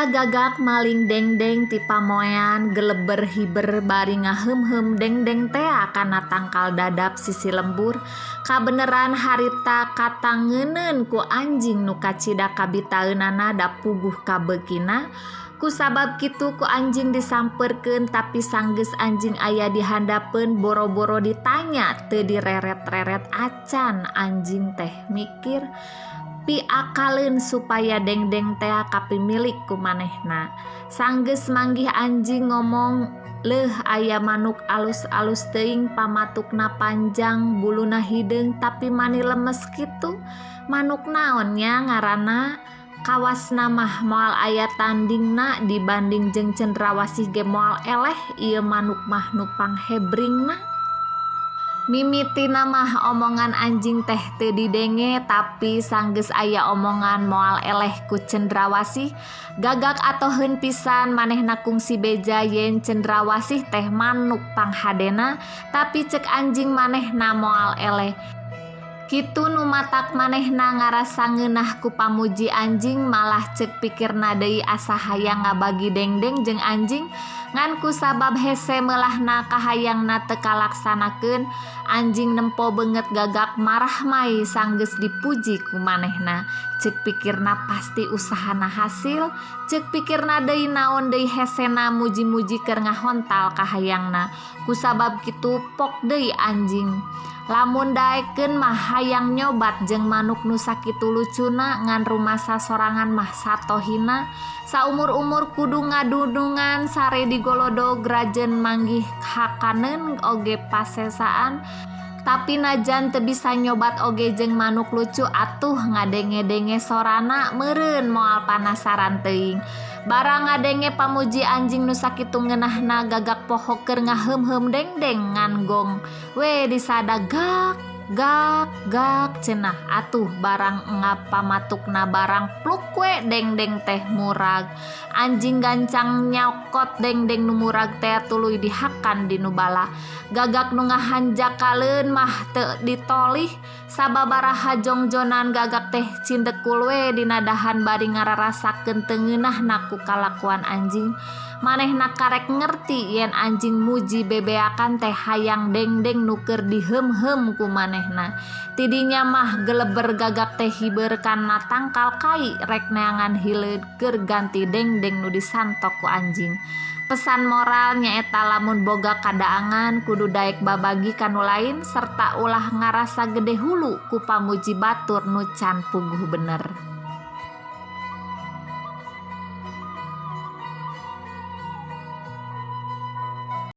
Aya gagak maling dengdeng ti pamoean geleber hiber bari ngaheumheum dengdeng tea kana tangkal dadap sisi lembur. Kabeneran harita katangeuneun ku anjing nu kacida kabitaeunana da puguh kabeukina. Ku sabab kitu ku anjing disampeurkeun tapi sanggeus anjing aya di handapeun boro-boro ditanya teu direret-reret acan anjing teh mikir. Piakaleun supaya dengdeng tea kapimilik ku manehna. Sanggeus manggih anjing ngomong, "Leuh aya manuk alus-alus teuing pamatukna panjang buluna hideung tapi mani lemes kitu. Manuk naon nya ngaranna? Kawasna mah moal aya tandingna dibanding jeung cendrawasih ge moal eleh ieu manuk mah nu panghebringna." Mimitina mah omongan anjing teh teu didenge tapi sanggeus aya omongan moal eleh ku cendrawasih gagak atoheun pisan manehna kungsi beja yen cendrawasih teh manuk panghadena tapi cek anjing manehna moal eleh. Kitu nu matak manehna ngarasa ngeunah ku pamuji anjing malah cek pikirna deui asa hayang ngabagi dengdeng jeung anjing ngan kusabab hese meulahna kahayangna teu kalaksanakeun anjing nempo beungeut gagak marah mai sanggeus dipuji ku manehna cek pikirna pasti usahana hasil cek pikirna deui naon deui hesena muji-muji keur ngahontal kahayangna kusabab kitu pok deui anjing. Lamun daekeun mah hayang nyobat jeung manuk nu sakitu lucuna ngan rumasa sorangan mah satohina saumur-umur kudu ngadunungan sare digolodog rajen manggih hakaneun oge pasesaan tapi najan teu bisa nyobat oge jeung manuk lucu atuh ngadenge-denge sorana meureun moal panasaran teuing. Barang ngadenge pamuji anjing nu sakitu ngeunahna gagak poho keur ngaheumheum dengdeng ngan gong we disada gak gak gak cenah atuh barang engap pamatukna barang pluk we dengdeng teh murag. Anjing gancang nyokot dengdeng nu murag teh tuluy dihakan di nu bala. Gagak nu ngahanjakaleun mah teu ditolih sababaraha jongjonan gagak teh cindekul we dina dahan bari ngararasakeun teu ngeunahna ku kalakuan anjing. Manehna karek ngerti yen anjing muji bebeakan teh hayang dengdeng nu keur diheumheum ku manehna. Tidinya mah geleber gagak teh hiber kana tangkal kai rek neangan hileud keur ganti dengdeng nu disantok ku anjing. Pesan moral nyaeta lamun boga kadaangan kudu daek babagi ka nu lain serta ulah ngarasa gede hulu ku pamuji batur nu can puguh bener.